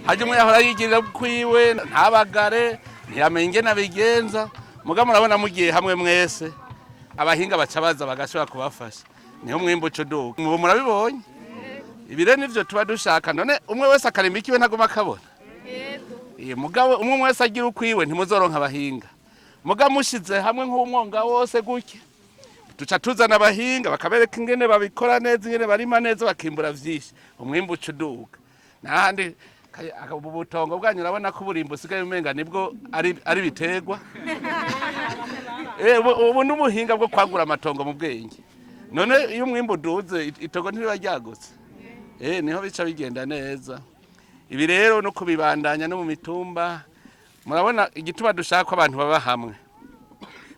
Hajya umwe yahora yigirira kwiwe ntabagare, ntiyamenye ingene abigenza. Muga murabona mugiye hamwe mwese, abahinga baca baza bagashobora kubafasha, niho umwimbu uca uduga. Ubu murabibonye, ibi rero nivyo tuba dushaka. None umwe wese akarima ikiwe ntaguma akabona. Mugabo umwe wese agira ukwiwe ntimuzoronka abahinga. Muga mushize hamwe nk'umwonga wose gutya, duca tuzana abahinga bakabereka ingene babikora neza, ingene barima neza, bakimbura vyinshi, umwimbu uca uduga. N'ahandi ubu butongo bwanyu urabona ko uburimbo usigaye umenga nibwo ari biterwa. Ubu n'ubuhinga bwo kwagura amatongo mu bwenge. None iyo umwimbu uduze, itongo ntiriba ryagutse? Niho bica bigenda neza. Ibi rero no kubibandanya no mu mitumba. Murabona igituma dushaka ko abantu baba hamwe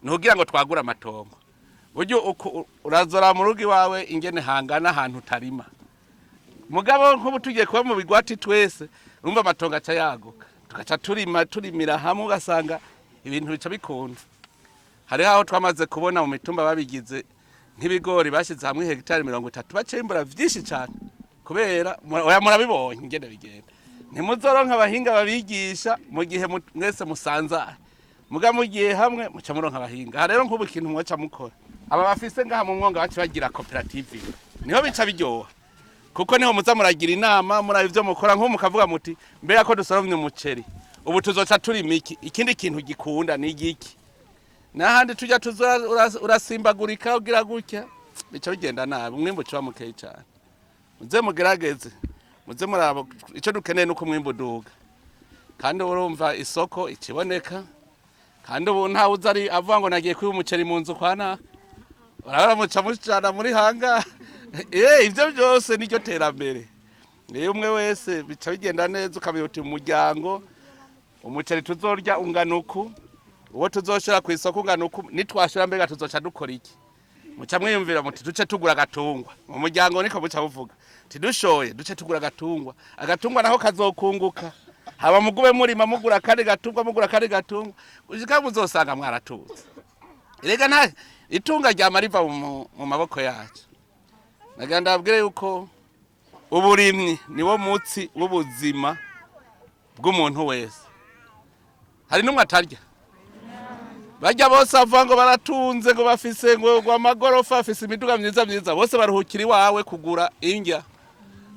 ni ukugira ngo twagure amatongo. Buryo urazora mu rugo iwawe ingene hangana ahantu utarima. Mugabo nk'ubu tugiye kuba mu bigwati twese, urumva amatongo aca yaguka, tugaca turima, turimira hamwe, ugasanga ibintu bica bikunda. Hariho aho twamaze kubona mu mitumba babigize nk'ibigori, bashyize hamwe hegitari 30, baca bimbura vyinshi cane. Kubera oya, murabibonye ingene bigenda. Ntimuzoronka abahinga babigisha mu gihe mwese musanzara. Muga mugiye hamwe muca muronka abahinga. Aha rero nk'ubu ikintu mwoca mukora, aba bafise ngaha mu mwonga baca bagira koperative imwe, niho bica biryoha, kuko niho muza muragira inama, muraba ivyo mukora. Nk'ubu mukavuga muti: "Mbega ko dusoromye umuceri, ubu tuzoca turima iki? Ikindi kintu gikunda ni igiki?" N'ahandi tujya tuza urasimbagurika ugira gutya, bica bigenda nabi, umwimbu uca uba mukeyi cane. Muze mugerageze, muze muraba. Ico dukeneye nuko umwimbu uduga, kandi urumva isoko ikiboneka. Kandi ubu ntawe uza ari avuga ngo nagiye kwiba umuceri mu nzu kwa naka. Urabona muca mucana muri hanga. Ivyo byose niryo terambere. Iyo umwe wese bica bigenda neza, ukamenya uti umuryango umuceri tuzorya ungana uku, uwo tuzoshira ku isoko ungana uku, nitwashira mbega tuzoca dukora iki? Muca mwiyumvira muti duce tugura agatungwa mu muryango. Niko muca muvuga tidushoye, duce tugura agatungwa. Agatungwa naho kazokunguka, haba mugube murima, mugura akandi gatungwa, mugura akandi gatungwa, gushika muzosanga mwaratutse. Erega nta itunga ryama riva mu maboko yacu. Nagira ndababwire yuko uburimyi niwo mutsi w'ubuzima bw'umuntu wese. Hari n'umwe atarya? Bajya bose avuga ngo baratunze, ngo bafise ngo amagorofa, afise imiduga myiza myiza, bose baruhukira iwawe kugura indya.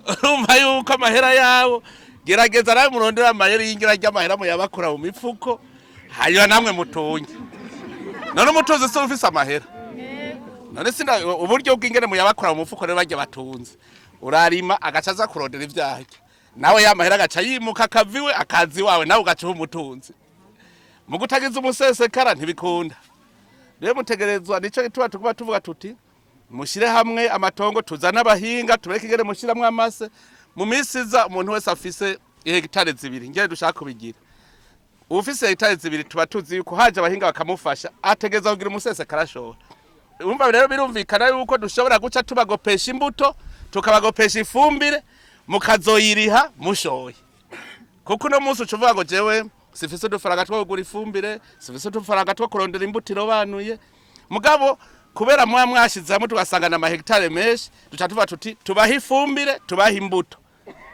Urumva yuko amahera yabo, gerageza nawe murondera amahera y'ingira ry'amahera muyabakura mu mifuko, hanyuma namwe mutunge. None umutunzi si ufise amahera? None sina uburyo bw'ingene muyabakura mu mufuko rero? Bajya batunze, urarima agaca aza kurondera ivyarya, nawe ya mahera agaca yimuka akava iwe akaza iwawe, nawe ugaca uba umutunzi. Mu gutagiza umusesekara ntibikunda. Rero mutegerezwa, nico gituma tuguma tuvuga tuti mushyire hamwe amatongo, tuzane abahinga, tubereke ingene mushiramwo amase. Mu minsi iza umuntu wese afise ihegitari 2, ngene dushaka kubigira, ufise hegitari 2 tuba tuzi yuko haje abahinga bakamufasha, ategereza kugira umusesekara ashobora. Urumva rero birumvikana yuko dushobora guca tubagopesha imbuto, tukabagopesha ifumbire, mukazoyiriha mushoye. Kuko uno munsi uca uvuga ngo jewe sifise udufaranga two kugura ifumbire, sifise udufaranga two kurondera imbuto irobanuye. Mugabo kubera muba mwashize hamwe, tugasangana amahegitare menshi, duca tuvuga tuti tubahe ifumbire, tubahe imbuto,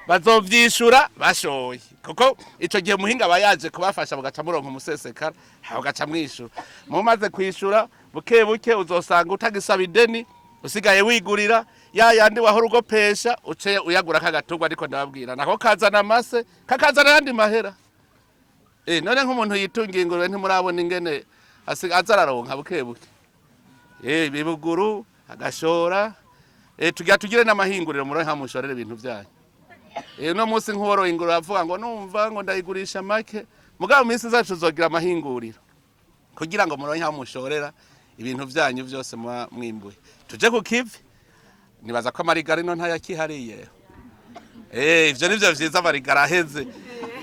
bazovyishura bashoye. Kuko ico gihe muhinga aba yaje kubafasha, mugaca muronka umusesekara, mugaca mwishura. Mumaze kwishura buke buke, uzosanga utagisaba ideni, usigaye wigurira ya yandi wahora ugopesha, uce uyagura kagatungwa. Ariko ndababwira nako kazana amase, kakazana ayandi mahera. None nk'umuntu yitungiye ingurube, ntimurabona ingene aza araronka buke buke? Ibibuguru agashora. Tugira tugire n'amahinguriro, muronke mushorere ibintu vyanyu. Uno munsi nk'uworoye ingurube avuga ngo numva ngo ndayigurisha make. Mugabo mu minsi zacu tuzogira amahinguriro kugira ngo muronke aho mushorera ibintu vyanyu vyose muba mwimbuye. Tuje ku kivi. Nibaza ko amarigara ino ntayakihariye. Ivyo nivyo vyiza, amarigara aheze,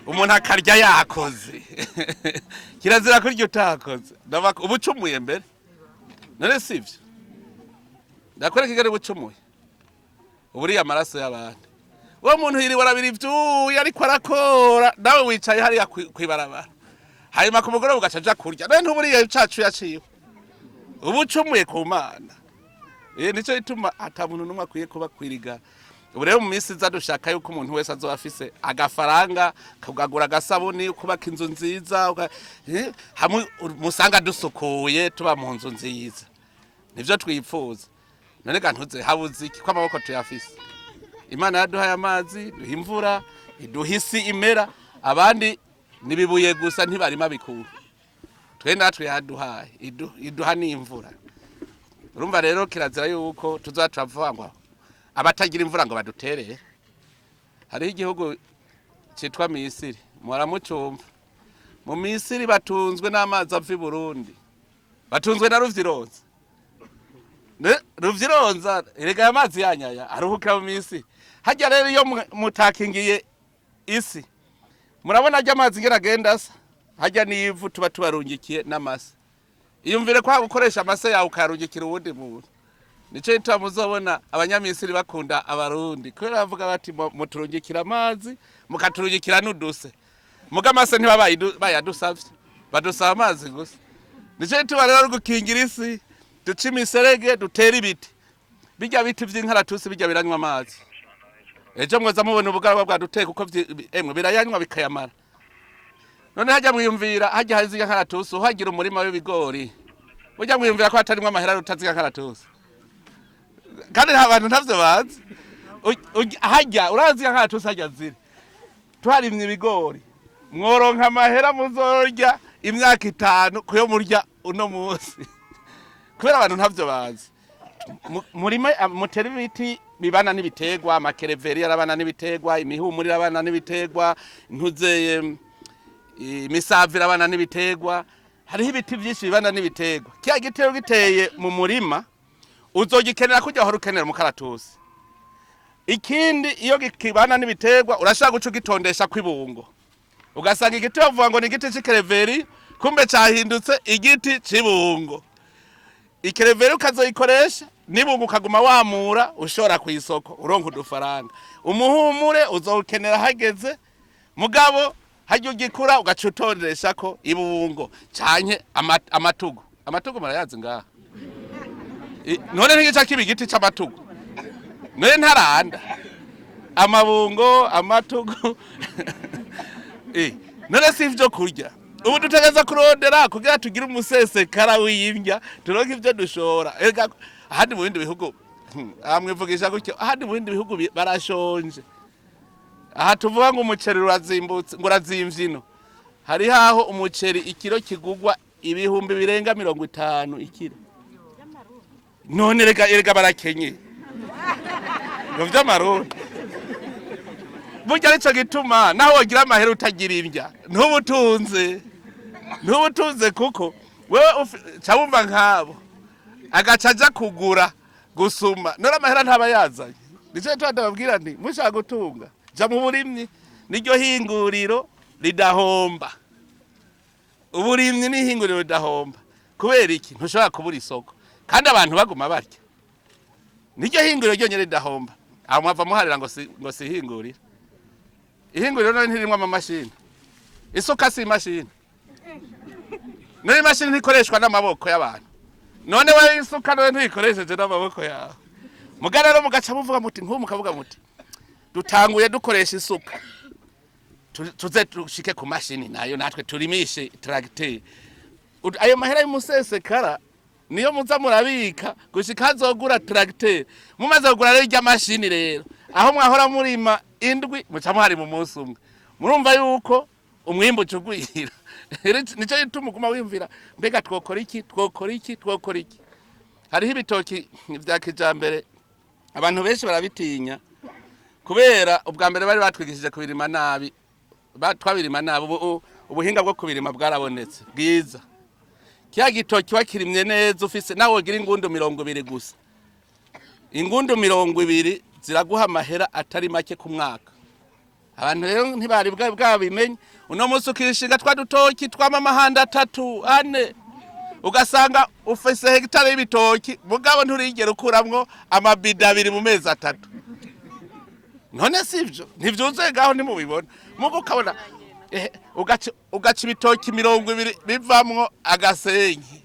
umuntu akarya yakoze. Kirazira kurya utakoze. Uba ucumuye mbere. None sivyo? Ndakwereka ingene uba ucumuye. Uba uriye amaraso y'abandi. Uwo muntu yiriwe arabira ivyuya ariko arakora, nawe wicaye hariya kw'ibarabara, hanyuma ku mugoroba ugaca aja kurya. None ntuburiye cacu yaciwe? Uba ucumuye ku Mana. Nico gituma ata muntu n'umwe akwiye kuba kwirigara. Ubu rero mu minsi iza dushaka yuko umuntu wese azoba afise agafaranga, ukagura agasabuni, ukubaka inzu nziza, hamwe musanga dusukuye, tuba mu nzu nziza. Nivyo twipfuza. None ga ntuze habuze iki ko amaboko tuyafise? Imana yaduhaye amazi, duha imvura, iduha isi imera. Abandi nibibuye gusa, ntibarima bikura. Twe natwe yaduhaye, iduha n'imvura. Urumva rero kirazira yuko tuzoba turavuga ngo abatagira imvura ngo baduterere. Hariho igihugu citwa Misiri, muramucumva. Mu Misiri batunzwe n'amazi ava i Burundi, batunzwe na Ruvyironza. Ruvyironza erega aya mazi yanyaya aruhukira mu Misiri. Harya rero iyo mutakingiye isi, murabona arya amazi ingene agenda asa, harya n'ivu tuba tubarungikiye n'amase. Iyumvire kwa gukoresha amase yawe ukayarungikira uwundi muntu. Nico gituma muzobona Abanyamisiri bakunda Abarundi, kubera bavuga bati muturungikira amazi, mukaturungikira n'uduse. Muga amase ntiba bayadusavye, badusaba amazi gusa. Nico gituma rero gukingira isi, duca imiserege, dutera ibiti. Birya biti vy'inkaratusi birya biranywa amazi. Ejo mwoza mubona ubugaragwa bwaduteye, kuko emwe birayanywa bikayamara. None hajya mwiyumvira hajya hari zirya nkaratusi, uhagira umurima w'ibigori, burya mwiyumvira ko hatarimwo amahera rutaziga nkaratusi? Kandi nta bantu ntavyo bazi. Hajya urazi nkaratusi hajya ziri, tuharimye ibigori mworonka amahera muzorya imyaka 5 kuyo murya uno munsi, kubera abantu ntavyo bazi. Murime, mutere ibiti bibana n'ibiterwa. Amakereveri arabana n'ibiterwa, imihumuri irabana n'ibiterwa, ntuzeye imisave irabana n'ibiterwa. Hariho ibiti byinshi bibana n'ibiterwa. Kiya giti rero giteye mu murima uzogikenera kujya wahora ukenera umukaratusi. Ikindi, iyo kibana n'ibiterwa urashaka guca ugitondesha kw'ibungo, ugasanga igiti bavuga ngo ni igiti c'ikereveri, kumbe cahindutse igiti c'ibungo. Ikereveri ukazoyikoresha, n'ibungo ukaguma wamura ushora ku isoko, uronka udufaranga. Umuhumure uzowukenera hageze, mugabo harya ugikura ugaca utondesha ko ibungo canke amatugu. Amatugu murayazi ngaha? None ntigica kiba igiti c'amatugu? None ntaranda amabungo, amatugu? None si ivyo kurya? Ubu dutegereza kurondera kugira tugire umusesekara w'indya, turonke ivyo dushora. Ega ahandi mu bindi bihugu, mwivugisha gutyo, ahandi mu bindi bihugu barashonje. Aha tuvuga ngo umuceri urazimbutse, ngo urazimvye ino, hariho aho umuceri ikiro kigugwa ibihumbi birenga 50 ikiro. None rega barakenye ngo vy'Amarundi. Burya arico gituma naho wogira amahera utagira indya ntubutunze, ntubutunze, kuko wewe ca wumva nk'abo agaca aja kugura gusuma, none amahera ntaba yazanye. Nico gituma ndababwira nti mushaka gutunga, ja mu burimyi, niryo hinguriro ridahomba. Uburimyi ni ihinguriro ridahomba. Kubera iki? Ntushobora kubura isoko kandi abantu baguma barya. Niryo hinguriro ryonyene ridahomba. Aho mwava muharira ngo si ihinguriro. Ihinguriro none ntirimwo amamashini? Isuka si imashini? None imashini ntikoreshwa n'amaboko y'abantu? None wewe isuka none ntuyikoresheje n'amaboko yawe? Muga rero mugaca muvuga muti, nk'ubu mukavuga muti dutanguye dukoresha isuka, tuze dushike ku mashini nayo natwe turimishe tracteur. Ayo mahera y'umusesekara niyo muza murabika gushika hazogura tracteur. Mumaze kugura rero irya mashini rero, aho mwahora murima indwi muca muharima umunsi umwe. Murumva yuko umwimbu uca ugwira. Nico gituma uguma wiyumvira mbega twokora iki, twokora iki, twokora iki. Hariho ibitoki vya kijambere, abantu benshi barabitinya kubera ubwa mbere bari batwigishije kubirima nabi. Twabirima nabi. Ubu ubuhinga bwo kubirima bwarabonetse bwiza. Kiya gitoki wakirimye neza, ufise nawe wogira ingundu 20 gusa, ingundu 20 ziraguha amahera atari make ku mwaka. Abantu rero ntibari bwabimenye. Uno munsi ukishinga twa dutoki twama amahanda 3, 4, ugasanga ufise hegitari y'ibitoki, mugabo nturigera ukuramwo amabido 2 mu mezi 3. None sivyo? Ntivyuzuye ngaho? Ntimubibona? Mugo ukabona ugaca ibitoki 20 bivamwo agasenyi,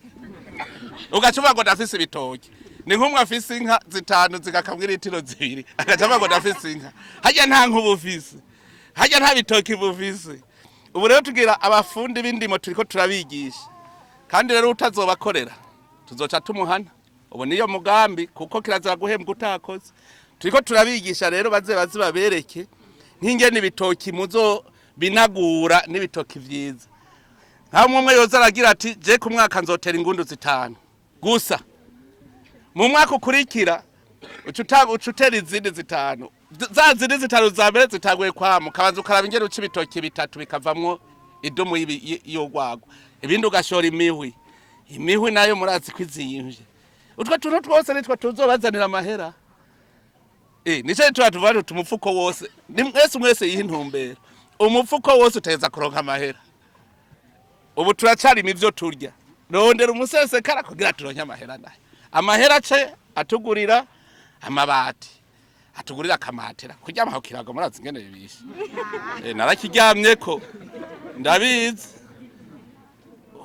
ugaca uvuga ngo ndafise ibitoki. Ni nk'umwe afise inka zitanu zigakamwa iritiro 2, agaca avuga ngo ndafise inka. Harya nta nka uba ufise, harya nta bitoki uba ufise. Ubu rero tugira abafundi b'indimo, turiko turabigisha, kandi rero utazobakorera tuzoca tumuhana. Ubu niyo mugambi, kuko kirazira guhembwa utakoze. Turiko turabigisha rero baze baze babereke nk'ingene ibitoki muzo binagura n'ibitoki vyiza. Nka umwe yoza aragira ati: "Je ku mwaka nzotera ingundu 5 gusa." Mu mwaka ukurikira uca utera izindi 5. Za zindi 5 za mbere zitaguye kwama, ukabanza ukaraba ingene uca ibitoki bitatu bikavamwo idumu y'urwagwa, ibindi ugashora imihwi. Imihwi nayo murazi ko izimvye. Utwo tuntu twose nitwo tuzobazanira amahera. Nico tuba tuvuga tuti umufuko wose ni mwese, mwese yiha intumbero, umufuko wose uteza kuronka amahera. Ubu turacarima ivyo turya, rondera umusesekara kugira turonke amahera, nayo amahera ace atugurira amabati, atugurira akamatera. Kuryama ku kirago murazi ingene bibishe. Narakiryamyeko, ndabizi.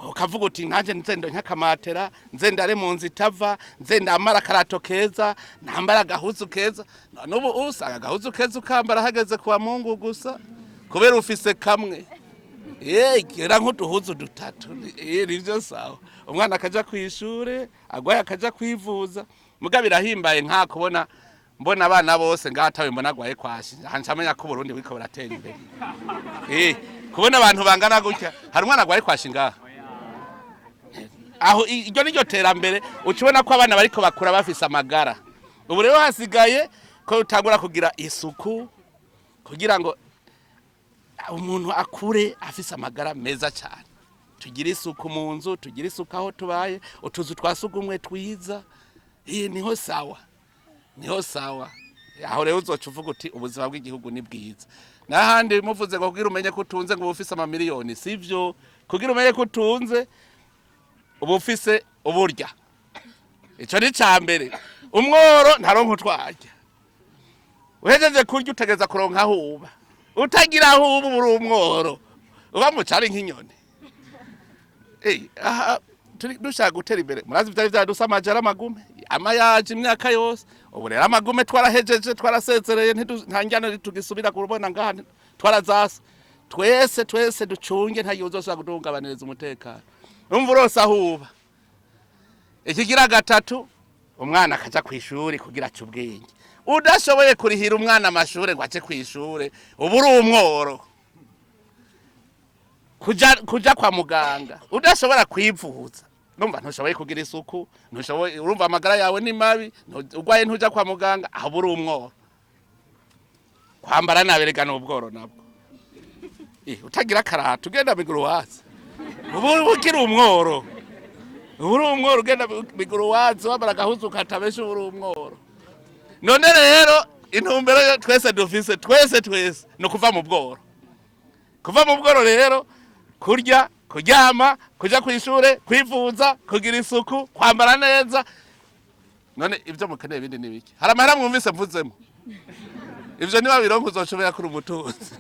Ukavuga uti: "Nanje nze ndonke akamatera, nze ndare mu nzu itava, nze ndambara akarato keza, nambara agahuzu keza." N'ubu usanga agahuzu keza ukambara hageze kuwa Mungu gusa, kubera ufise kamwe. Gira nk'uduhuzu dutatu. Nivyo sawa. Umwana akaja kw'ishure, agwaye akaja kwivuza. Muga birahimbaye nka kubona mbona abana bose ngaha atawe mbona agwaye kwashi, hanca amenya ko Burundi buriko buratera imbere. Kubona abantu bangana gutya, hari umwana agwaye kwashi ngaha? Aho iryo niryo terambere. Ucibona ko abana bariko bakura bafise amagara. Ubu rero hasigaye ko utangura kugira isuku kugira ngo umuntu akure afise amagara meza cyane. Tugire isuku mu nzu, tugire isuku aho tubaye, utuzu twa sugumwe twiza. Iyi niho sawa, niho sawa. Aho rero uzoca uvuga uti ubuzima bw'igihugu ni bwiza. N'ahandi muvuze ngo kugira umenye ko utunze ngo uba ufise amamiliyoni, sivyo. Kugira umenye ko utunze, uba ufise uburya, ico ni ca mbere. Umworo ntaronka utwarya. Uhejeje kurya, utegereza kuronka aho uba. Utagira aho uba, uba uri umworo, uba mu cari nk'inyoni. Aha turi dushaka gutera imbere. Murazi vyari vyadusamaje ari amagume amayaje imyaka yose. Ubu rero amagume twarahejeje, twarasezereye, nta njyana tugisubira kubona ngaha, twarazasa twese. Twese ducunge, ntagihe uzosubira kuduhungabaniriza umutekano. Umva, urose aho uba. Ikigira gatatu, umwana akaja kw'ishuri kugira ace ubwenge. Udashoboye kurihira umwana amashure ngo aje kw'ishure, uba uri umworo. Kuja kwa muganga udashobora kwivuza, numva ntushoboye kugira isuku, ntushoboye, urumva amagara yawe ni mabi, urwaye ntuja kwa muganga, aho uba uri umworo. Kwambara nabi rega ni ubworo nabwo. Utagira akarato ugenda biguru wazi, uba ukiri umworo, uba uri umworo. Ugenda biguru wazi, wambara agahuzu katabesha, uba uri umworo. None rero intumbero yo twese dufise, twese twese, ni ukuva mu bworo. Kuva mu bworo rero: kurya, kuryama, kuja kw'ishure, kwivuza, kugira isuku, kwambara neza. None ibyo mukeneye bindi ni biki? Hari amahera mwumvise mvuzemo? Ivyo niba bironka uzoshobora kuri umutunzi.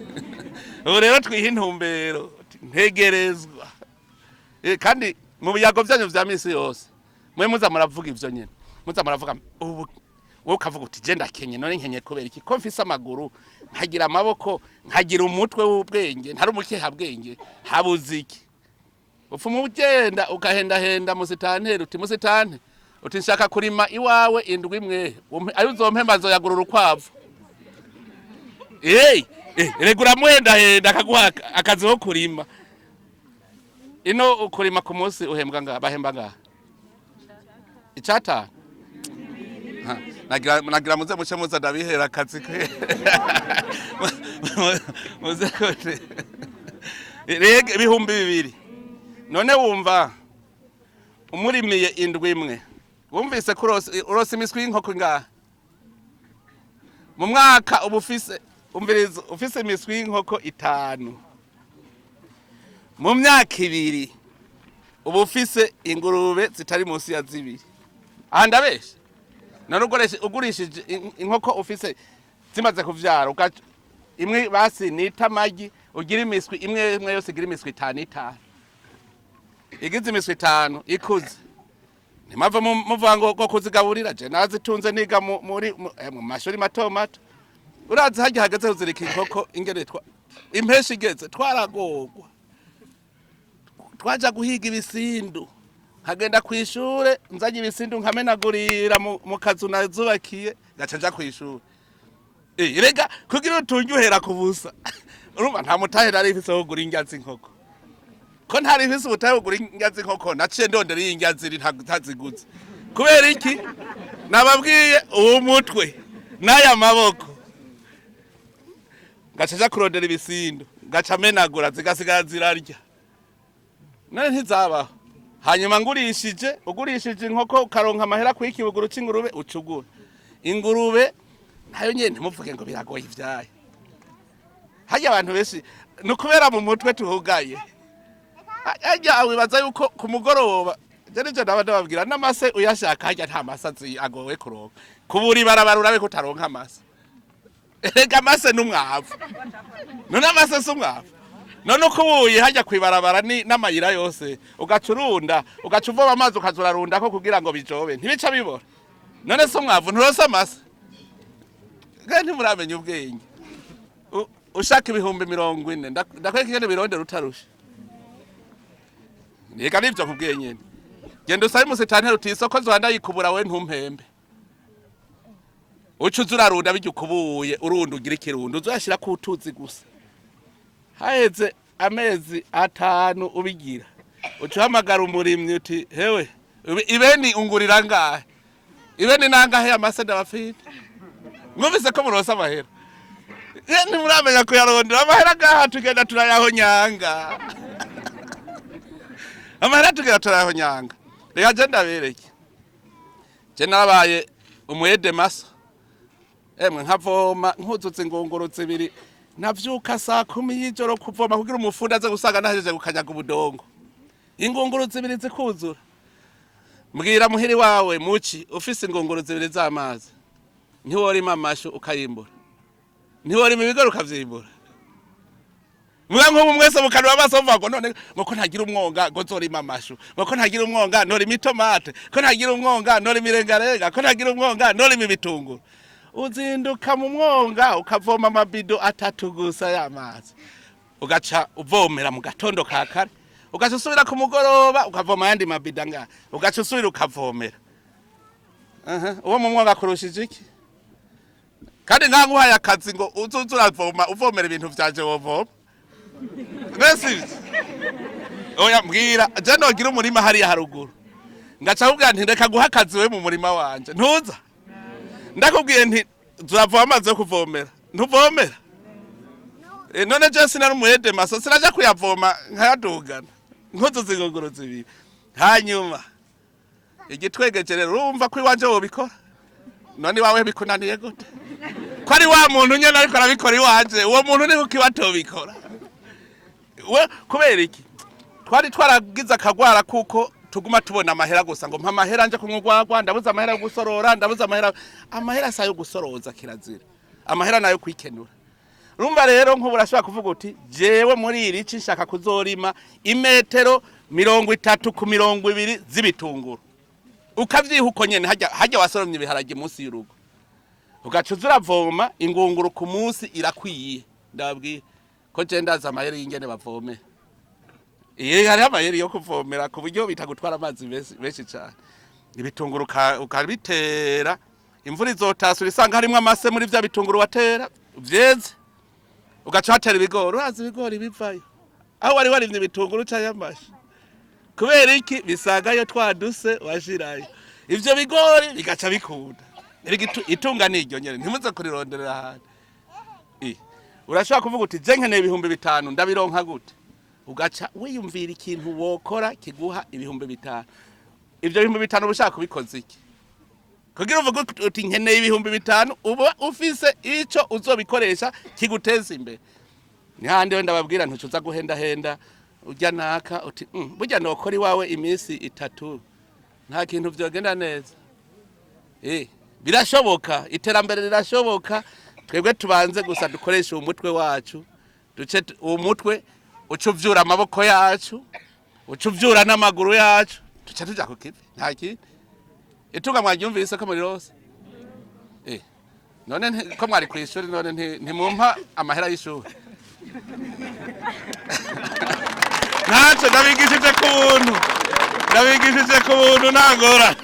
Ubu rero twiha intumbero, ntegerezwa. Kandi mu biyago vyanyu vya misi yose mwe muza muravuga ivyo nyene, muza muravuga. Ubu wowe ukavuga uti: "Je ndakenye." None nkenye kubera iki, ko mfise amaguru, nkagira amaboko, nkagira umutwe w'ubwenge, ntari umukeha bwenge? Habuze iki? Upfuma ugenda ugahendahenda musitanteri, uti: "Musitante," uti: "nshaka kurima iwawe indwi imwe, ayo uzompemba nzoyagura urukwavu." Rega uramuhendahenda akaguha akazi ko kurima. Ino kurima ku munsi uhembwa ngaha, bahemba ngaha icatanu. Ha, nagira muze muce muza ndabihera akazi ke muze kote rege 2000. None wumva umurimiye indwi imwe, wumvise ko urose imiswi y'inkoko ngaha mu mwaka, uba ufise, umviriza, ufise imiswi y'inkoko itanu, mu myaka 2 uba ufise ingurube zitari munsi ya 2. Aha ndabeshe? None ugurishije inkoko ufise zimaze kuvyara, imwe basi nita amagi, ugira imiswi imwe imwe yose igira imiswi itanu itanu, igize imiswi itanu ikuze. Ntimwava muvuga ngo kuzigaburira. Je nazitunze niga mu mashuri mato mato. Urazi harya hageze kuzirika inkoko, ingene impeshi igeze twaragorwa, twaja guhiga ibisindu, nkagenda kw'ishure nzanye ibisindu, nkamenagurira mu kazu nazubakiye, ngaca nja kw'ishure. Rega kugira utunge uhera ku busa. Urumva nta mutahe nari mfise wo kugura indya z'inkoko. Ko ntari mfise ubutahe wo kugura indya z'inkoko, naciye ndondera iyi ndya ziri ntaziguze. Kubera iki? Nababwiye uwo mutwe n'aya maboko, ngaca nja kurondera ibisindu, ngaca menagura, zigasigara zirarya. None ntizabaho? Hanyuma ngurishije, ugurishije inkoko ukaronka amahera kw'ikibuguru c'ingurube, ucugura ingurube nayo nyene. Ntimuvuge ngo biragoye ivyayo. Harya abantu benshi ni ukubera mu mutwe tuhugaye. Harya wibaza yuko ku mugoroba, je nivyo naba ndababwira, n'amase uyashaka harya nta mase azi agowe kuronka. Kubura ibarabara urabe ko utaronka amase. Erega amase n'umwavu. None amase si umwavu? None ukubuye hajya kwibarabara ni n'amayira yose, ugaca urunda, ugaca uvoma amazi, ukaza urarundako kugira ngo bijobe, ntibica bibora? None se umwavu nturose amase? Kandi ntimuramenya ubwenge. Ushaka 40,000, ndakwereka ingene birondera utarushe. Reka nivyo nkubwiye nyene. Genda usabe umusitanteri uti isoko zoba ndayikubura, we ntumpembe. Uca uza urarunda bijya ukubuye, urunda ugira ikirundo, uza uyashirako utuzi gusa. Haheze amezi 5 ubigira, uca uhamagara umurimyi uti: "Hewe, ibeni ungurira ngahe? Ibeni nangahe amase?" Ndabafite mwumvise ko muronse amahera. Ntimuramenya kuyarondera amahera. Ngaha tugenda turayahonyanga amahera, tugenda turayahonyanga. Reka je ndabereke. Je narabaye umwede masa, emwe, nkavoma nkuzuza ingunguru zibiri. Navyuka saa 10 y'ijoro kuvoma kugira umufundi aze gusanga nahejeje gukanyaga ubudongo, ingunguru zibiri zikuzura. Mbwira muhiri wawe muci ufise ingunguru zibiri z'amazi, ntiworima amashu ukayimbura? Ntiworima ibigori ukavyimbura? Muga nk'ubu mwese mukanura amaso muvuga ngo none ngo ko ntagira umwonga ngo nzorima amashu, ngo ko ntagira umwonga norima itomate, ko ntagira umwonga norima irengarenga, ko ntagira umwonga norima ibitunguru. Uzinduka mu mwonga ukavoma amabido atatu gusa y'amazi, ugaca uvomera mu gatondo ka kare, ugaca usubira ku mugoroba ukavoma ayandi mabido angahe, ugaca usubira ukavomera. Aha, uwo mu mwonga akurushije iki? Kandi nka nguhaye akazi ngo uzuze uravoma, uvomera ibintu vyanje, wovoma? Mbese ivyo? Oya, mbwira. Je nogira umurima hariya haruguru, ngaca nkubwira nti: "Reka guha akazi we mu murima wanje." Ntuza? Ndakubwiye nti: "Turavoma amazi yo kuvomera," ntuvomera? None je sinari umuyede maso, sinaja kuyavoma nkayadugana nkuzuza ingunguru zibiri? Hanyuma igitwegeje rero, urumva ko iwanje wobikora, none iwawe bikunaniye gute? Ko ari wa muntu nyene ariko arabikora iwanje, uwo muntu ni kuki batobikora we? Kubera iki? Twari twaragize akagwara kuko tuguma tubona amahera gusa, ngo mpa amahera nje kunywa urwagwa, ndabuze amahera yo gusorora, ndabuze amahera. Amahera si ayo gusoroza, kirazira. Amahera nayo kwikenura. Urumva rero, nk'ubu urashobora kuvuga uti: "Jewe muri iri ci nshaka kuzorima imetero 30 ku 20 z'ibitunguru." Ukavyiha uko nyene. Harya harya wasoromye ibiharage munsi y'urugo, ugaca uza uravoma ingunguru ku munsi, irakwiye. Ndababwira ko je ndazi amayeri y'ingene bavomera. Iyo hariho amayeri yo kuvomera ku buryo bitagutwara amazi menshi menshi cane. Ibitunguru ukabitera, imvura izotasura isanga harimwo amase muri vya bitunguru watera vyeze. Ugaca watera ibigori, urazi ibigori bivayo aho wari warimye ibitunguru canke amashu. Kubera iki? Bisagayo twaduse washirayo, ivyo bigori bigaca bikunda. Erega itunga ni iryo nyene, ntimuze kurironderera ahandi. Urashobora kuvuga uti: "Je nkeneye 5000, ndabironka gute?" Ugaca wiyumvira ikintu wokora kiguha 5000. Ivyo 5000 uba ushaka kubikoza iki? Kugira uvuge uti: "Nkeneye 5000," uba ufise ico uzobikoresha kiguteza imbere. Ni handi we ndababwira, ntucuza guhendahenda urya naka uti: "Burya nokora iwawe iminsi 3, nta kintu vyogenda neza." Birashoboka, iterambere rirashoboka. Twebwe tubanze gusa dukoreshe uwo mutwe wacu, duce uwo mutwe uca uvyura amaboko yacu, uca uvyura n'amaguru yacu, duce tuja ku kivi, nta kindi. Itunga mwaryumvise ko muri rose? None ko mwari kw'ishuri, none ntimumpa amahera y'ishuri? Ntacyo, ndabigishije ku buntu, ndabigishije ku buntu, nta ngorane.